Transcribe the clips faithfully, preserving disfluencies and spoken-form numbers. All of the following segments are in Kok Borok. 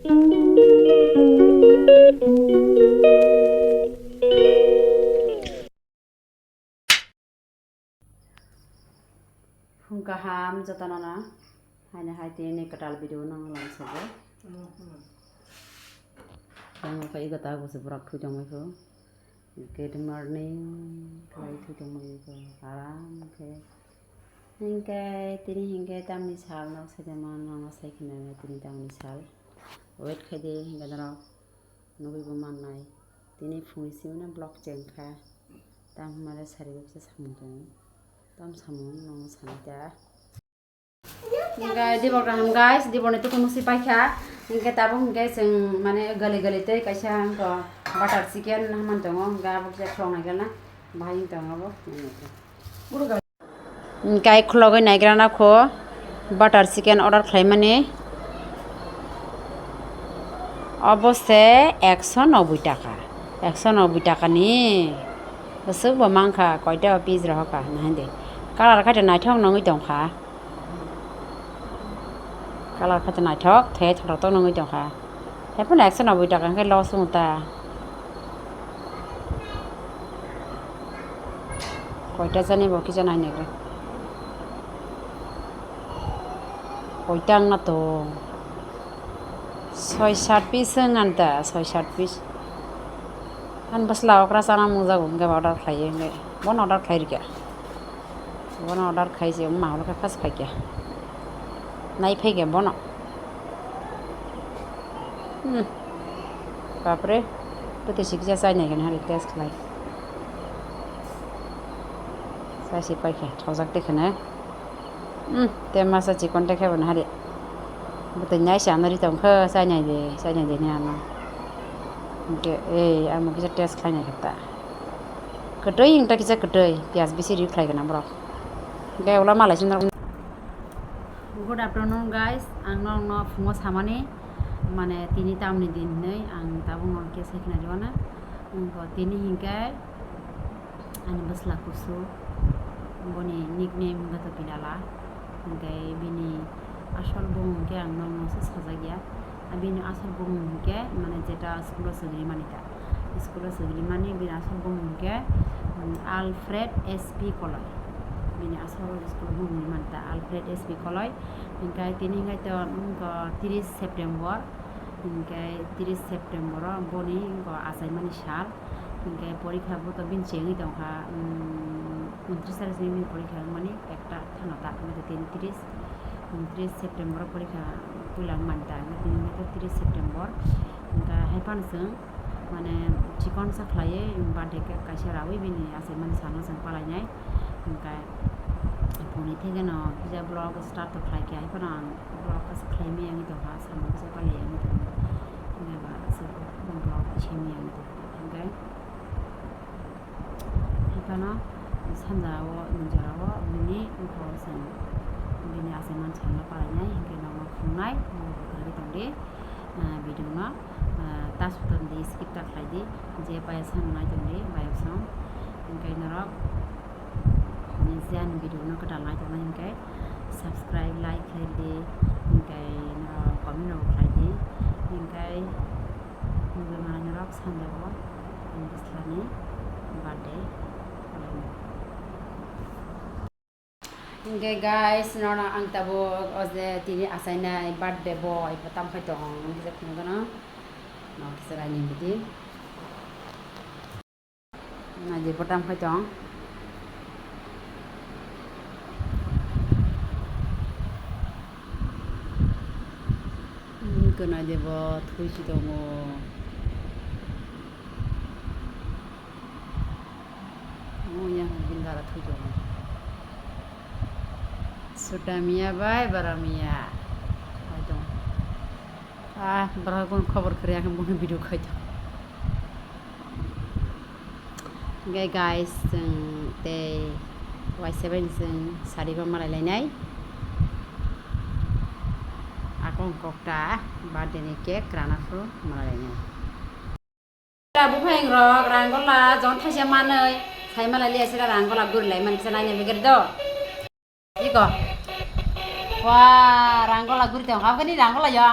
Phung kaham jotono no, haino hai tini kwtal video no lang sago. Ang khe ego ta bwswk borok thwi tongmai kho. Good morning, khlai thwi tongmani kho, aram khe. Hinkhe tini hinkhe tamni sal nok saida man, nono sai khna tini tamni sal. Wait khai di, hinkhe norok nugwi bo mannai. Tini phungni simi no vlog chengkha. Tam hwnmale sari baksa samung tongo. Tam samung nono sanai ta. Hinkhe dibor kaham guys, diborni tuku musi paikha. Hinkhe tabuk hinkhe chwng mane gali gali tei kaisa hinkhe butter chicken haman tongo, hinkhe abo khe khulok naikolna bahai wng tongo abo. Hinkhe khulogwi naikolna kho butter chicken order khlaimani. Obo se ekso noboi taka, ekso noboi taka ni bwswk bo mankha, koita piece rohorkha nahaidi. Colour khaito naithok nungwi tongkha. Colour khe naithok, the thotok tok nungwi tongkha. Haiphano ekso noboi taka hwnkhe loss wng ta. Koita jani bo kisa nainaigra. Koita wngna tong. Soi sat piece wng anta, soi sat piece. Ani bwsla okra chana mungjago hwnkhe order khlaiwi hwnkhe. Bono order khlai rikha. Bono order khai se wngma holo khe first phaikya. Nai phaikya bono. Hmm. Bapre. Bwtwi siksa chai nai gani hari test khlai. Chai si paikha thojak de kheno. Hmm. Te masa chikon de khe bono hari. Bwtwi nai se ano ri tong kho chai nai de, chai nai de ni ano. Hwnkhe ei ang bo kisa test khlai nai khe ta. Kwtwi wng ta kisa kwtwi, piyaj bisi ri khlai gana borok. Hwnkhe ulo malai chwng norok. Good afternoon guys, ang norokno phungo samani, mane tini tamni din hinwi ang tabukno khe sai khna rwna. Wngkha tini hinkhe ani bwsla kusu, boni nickname wngkha to Bilala. Hinkhe bini asol bumung khe ang norokno se sajak ya. Abini asol bumung hinkhe mane jeta school o swngwi mani ta. School o swngwi mani bini asol bumung hinkhe, um, Alfred S P Koloi. Bini asol school o bumung hinwi mani ta Alfred S P Koloi. Hinkhe tini hinkhe to, um, ko tris September. Hinkhe tris September o boni, um, ko achaimani sal. Hinkhe porikha bo to bini chengwi tongkha, um, untris tarik simi bini porikha wngmani, ekta thano ta wngkha tini tris, um, tris September o porikha puila wngmani ta, wngkha tini wngkha tris September. Wngkha hai phano chwng mane chikon sa khlaiwi birthday cake kaisa rawi bini achaimani salo chwng palainai. Wngkha phone ni thekeno kisa vlog start to khlaikha, hai phano ang vlog kisa khlaimaya wngwi tongkha, samung kisa palaiya wngwi tongkha. Wngkha ba aswk vlog khlaimaya wngwi tongkha. Hingke haiphano sanja o nini jora o bini bini achaiman salno palainai hingke nono phungnai nono bukhari tongdi. Ah, video no, ah, ta sotoni di skip ta khlai di, je paya sano nai tongdi bayok song hingke norok. Nini je ani video no kwtal nai tongmani hingke subscribe, like khlai di, hingke norok comment rok khlai di, hingke nugwi mano norok sanja o ani bwslani birthday. Hingke guys, nono ang tabuk o je tini achainai birthday boy bo tamo khai tong, ang kisa phunukgwno, no kisa raini bidi. Naidi bo tamo khai tong. Hmm, kwnai de bo thwi si tongo. Oh, yang bini dara thwi tongo. Sota miya bai bara miya. Hai tong. Ah, borok kunu khobor kwrwi, ang boni video khai tong. Hingke guys, chwng tei waisa bai chwng sari bo malai lainai. Akong kokta birthday ni cake rana phuru malai lainai. Buphang rok ranggola jon thaisa manwi sai malai liya sira ranggola guri lai man kisa naina begir do. Iko. Wah, ranggola guri tong. Abgani ranggola yo.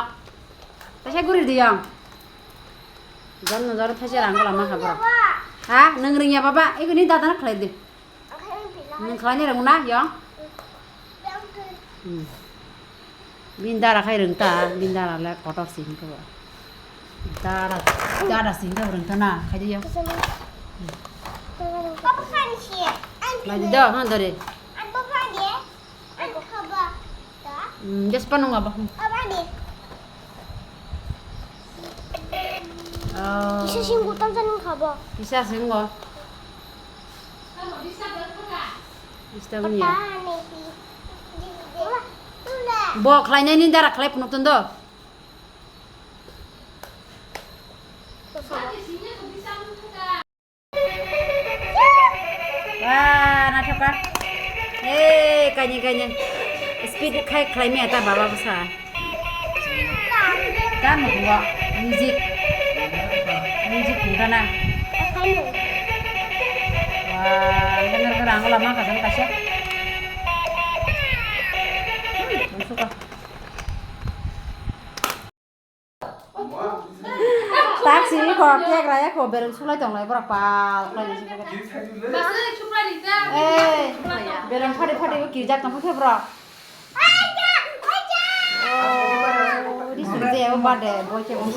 Kaisa guri di yang. Jon no jor thaisa rang gola ma kha bro. Ha, nang ring ya baba, ego ni dada na khlai di. Nang khlai ni rang na yang. Hmm. Bin dara khai rwng ta, bin dara le kotor sing khe bo. Dara, dara sing khe rwng ta na, khai di yo. Papa khan si. Lai di do, ha, dore. An papa de. An papa da. Hmm, just pa nung aba. Aba de. Oh. Kisa sing utang sa nung khabo. Kisa sing go. Kisa bani ya. Bo khlainai ni dara khlai phunuk tun do. Wah, naithok kha. Hey, kanya, kanya. Speed khai khlai maya ta baba bwsa. Kan mo kungo music. Music kung ta na. Wah, bener bener ang lama ka jang kaisa. Hmm, suka. Tak sini ko kek raya ko bereng sulai tong lai borok pal khlai ni sini. Eh, bereng phadi phadi bo kirjak tong khe borok. Oh, di sini je o bade boy ke bong.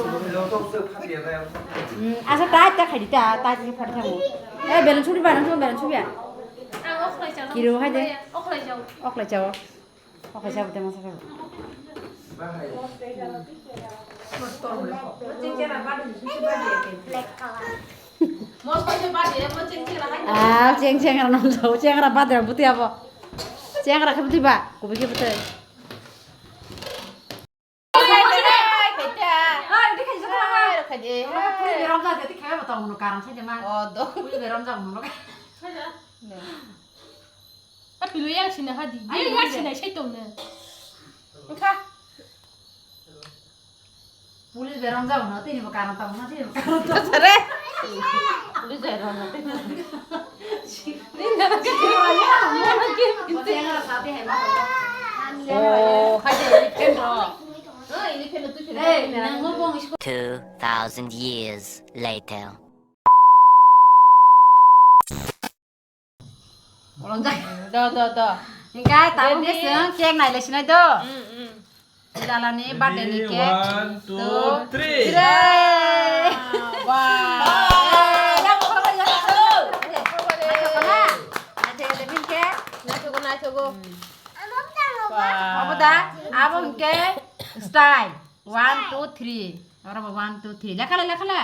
Hmm, asa tai ta khai di ta, tai ni phadi thango. Eh, bereng suri ba nang bereng suri ya. Kiro hai de. Oklai chao. Oklai chao te masa chao. Ah, cheng cheng ra nam chao, cheng ra bade buti abo. Cheng ra khe buti ba, kubi khe buti. Puli berom jak jadi khe ba tong no karam sai de ma. Oh, do. Puli berom jak no. A pilo yang sini hadi. Ayo yang sini sai tong ne. Engkha. Puli berom jak no, tini bo karam tong no, tini bo karam tong. Sare. Puli berom no. Oh, hai de elephant ro. Oh, elephant tu. Hey, nang mo bong isko. Two thousand years later. Bolong jai. Do, do, do. Hingka tamu ke seng cake nai le sinai do. Mm, mm. Lalani birthday ni cake. One, two, three. Three. Wow. Naithogo, naithogo. Wow. Abo da, abo hingke style. One, two, three. Oro bo one, two, three. Lekha le, lekha le.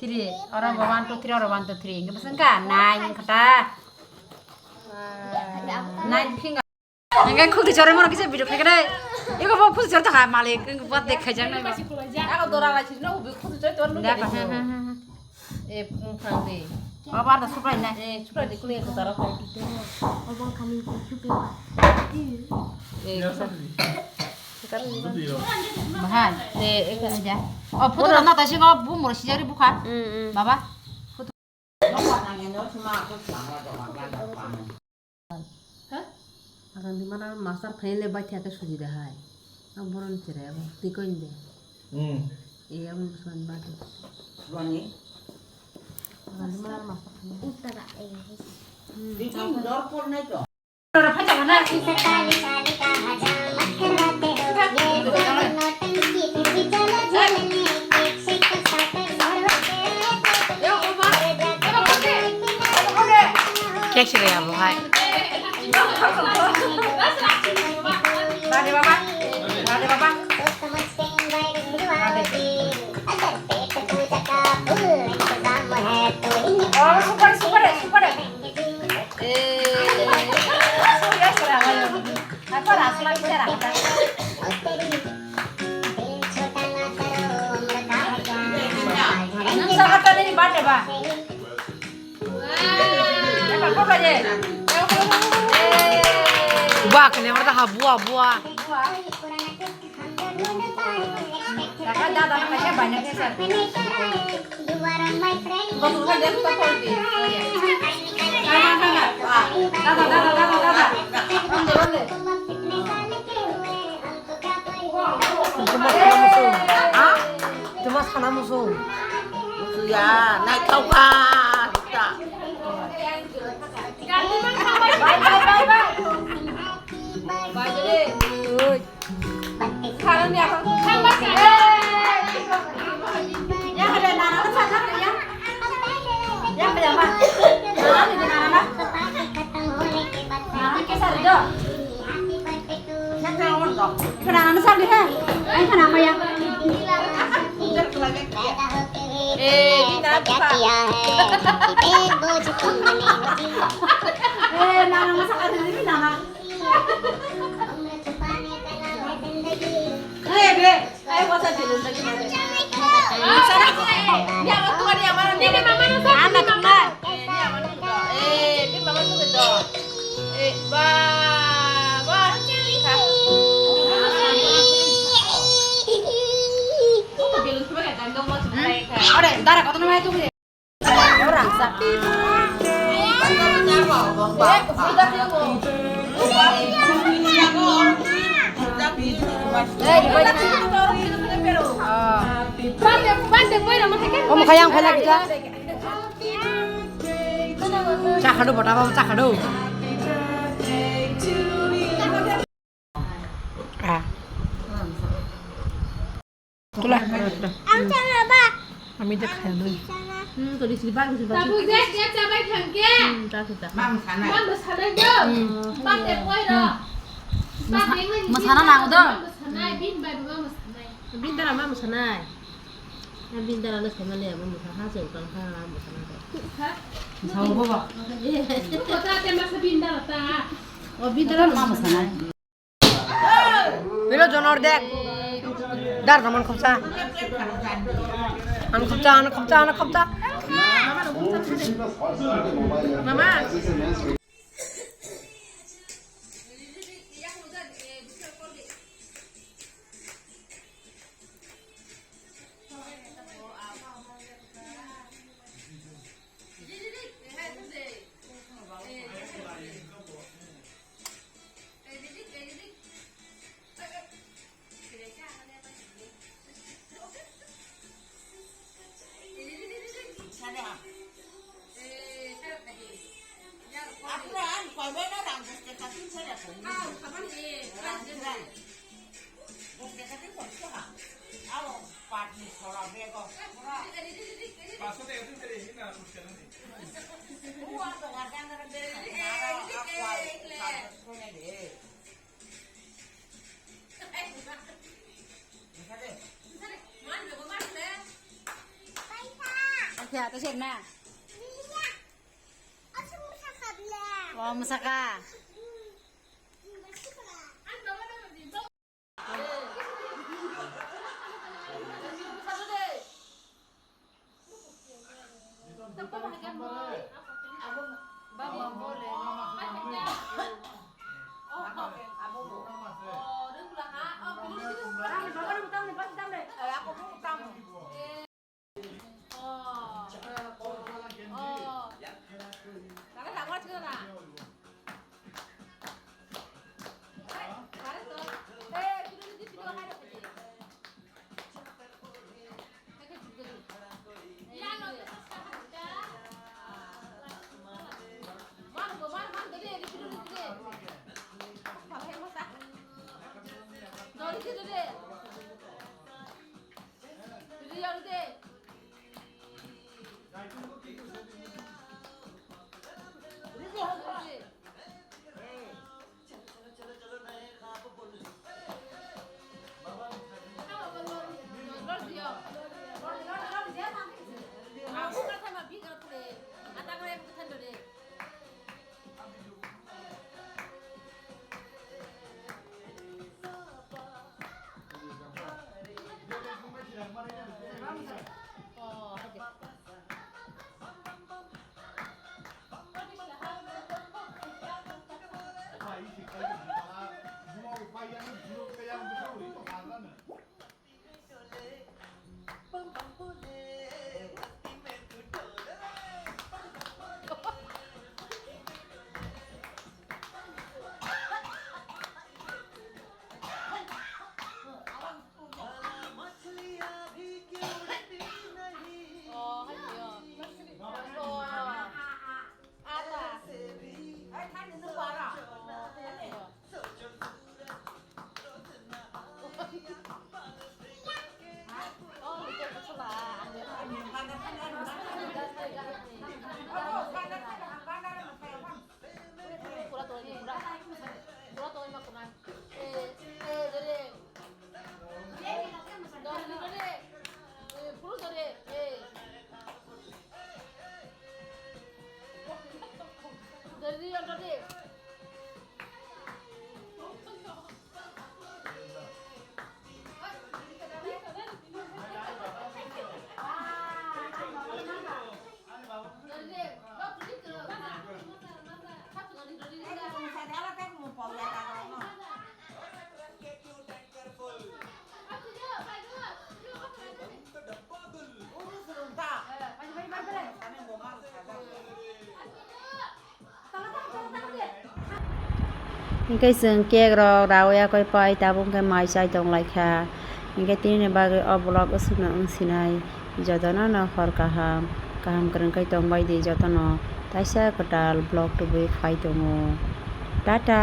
Three. Oro bo one, two, three, oro one, two, three. Hingke bwswng kha nine wngkha ta. Nine finger. Hingke khulti chore mano kisa video khaikhe dai. Iko bo khulti chore thangkha malik. Iko bo dekhai jang nai. Ako dora lai sino ubi khulti chore to nung. Da, ha, ha, ha, ha. E, phang de. Aba da supai na. E, supai de kule ko tara ko. Obo kami ko supai ba. E, Bahai. E, e, ja. O, photo na ta singo bu mor sijari bukha. Mm, mm. Baba. Ha? Agang di mana master phaile bai thya ke suji de hai. Ang boron chere abo. Ti ko inde. Hmm. E abo busan ba de. Bani. Agang di mana master phaile. Uttara e. Hmm. Bikin dor por nai to. Cake siri abo hai. Bade baba, bade baba. Oh, super, super, super. Eh. Nung saka tadi ni bade ba. Buah kene mata ha buah buah. Buah. Kaka dada na kaka banyak ya sir. Kau tuh kan dia tuh kau di. Dada dada dada dada. Ronde ronde. Tuma sana musu. Ha? Tuma sana musu. Musu ya, naithok kha. Ta. Oi. Khwnanani sakdi ha. Ang khwna maya. Eh, bina bupha. Eh, nana masa kata ni nana. Eh, be. Ai, wasa jilin lagi mana? Sana ko. Ni ama tuan ni ama ni ama. Anak tuan. Eh, ni ama ni. Eh, ni mama tu betul. Eh, ba, ba. Ore, dara kau tu nama itu. Orang sa. Eh, di bawah. Oh. Om kayang phalak kita. Chakadu bota baba chakadu. Ah. Tula. Ang sana ba. Ami de khaya doi. Hmm, to di sini bagus bagus. Tabu je je cabai thangke. Hmm, ta sudah. Mam sana. Mam sana jo. Hmm. Mam de poi ro. Mam sana nang do. Mam sana bin bai mam sana. Bin dara mam sana. Bin dara le sana le mam sana ha se kan ha mam sana. Sao baba. Ko ta te masa bin dara ta. O bin dara mam sana. Pilo jonor dek. Dar naman khopsa. An khopsa, an khopsa, an khopsa. Mama. Acha, to sir na. Oh, masaka. Hinkhe chwng cake rok rawi yakoi pai tabuk khe mai chai tong lai kha. Hinkhe tini ni bagwi o vlog aswk no wng sinai. Jotono no hor kaham, kaham kwrwng khe tong bai di jotono. Taisa kwtal vlog tubui phai tongo. Tata.